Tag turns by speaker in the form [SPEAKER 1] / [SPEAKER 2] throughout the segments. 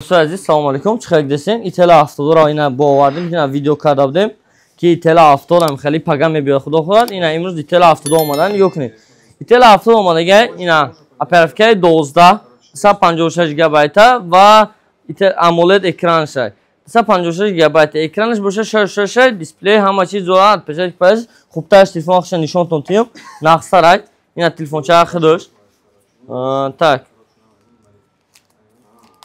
[SPEAKER 1] Дӯстои азиз, салому алейкум. Чӣ хел десен? Итела 70-ро ина бовардем, ина видео карда будем, ки Итела 70 ам хеле пага мебиёд, худо хоҳад. Ина имрӯз Итела 70 омадан, нигоҳ кунед. Итела 70 омадага, ина оперативкаи 12, 156 гигабайта ва AMOLED экранша. 156 гигабайта экранаш боша, 6.6 дисплей, ҳама чиз дорад, отпечатки палец. Хубтараш телефон хиша нишонтон тиём, нақсарай. Ина телефонча худаш. Так.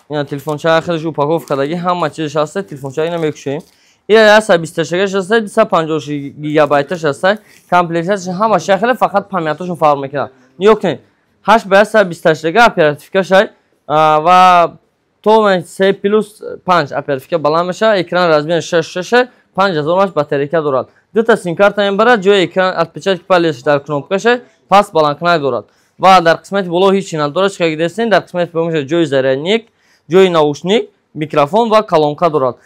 [SPEAKER 1] Ина телефонча худаш упаковка кардаги, ҳама чизаш ҳаста, телефонча ина мекушоем. Ина 128 ҳаста, 256 гигабайташ ҳаста, комплектацияш ҳама шахеле, фақат памяташон фарқ мекунад. Нигоҳ кунед, 8 ба 128 оперативка шай ва то 3 плюс 5 оперативка баланд мешавад, экран размер 6.6, 5000 маш батарейка дорад. Дута сим-карта мебарад, ҷои экран, отпечатки палец дар кнопкаша, пас баландкунак дорад. Ва дар қисмати боло ҳеҷ надорад, чӣ дидестен, дар қисмати поён ҷои зарядник, ҷои наушник, микрофон ва колонка дорад.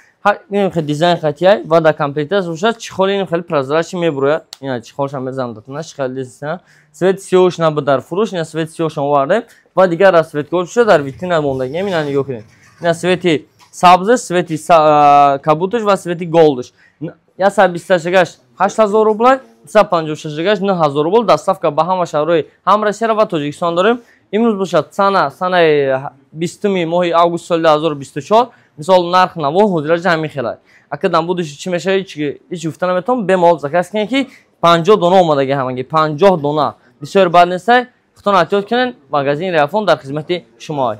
[SPEAKER 1] Ин хеле дизайн хатияй ва дар комплектация бошад, чехоли ин хеле прозрачный мебурояд. Ина чехолшам мезанам датона, чӣ хеле дизайн. Цвет сиёш набуд дар фурӯш, ина цвет сиёшам овардем ва дигар расцветкаҳо шуда дар витрина мондагием, ина нигоҳ кунед. Ина цвети сабзаш, цвети кабуташ ва цвети голдаш. 128-гаш 8000 рубл, 256-гаш 9000 рубл. Доставка ба ҳама шаҳрҳои ҳам Россия ва Тоҷикистон дорем. Имрӯз бошад санаи 20-уми моҳи август соли 2024. Мисол, нарх наво ҳозираҷа ҳамин хелай. Ака дар будущий чӣ мешавад, ҳеҷ гуфта наметавонам. Бемалол заказ кунед, ки 50 дона омадаги, ҳамаги 50 дона. Бисёр бад нестай. Худтон эҳтиёт кунед, магазини Реафон дар хизмати шумоай.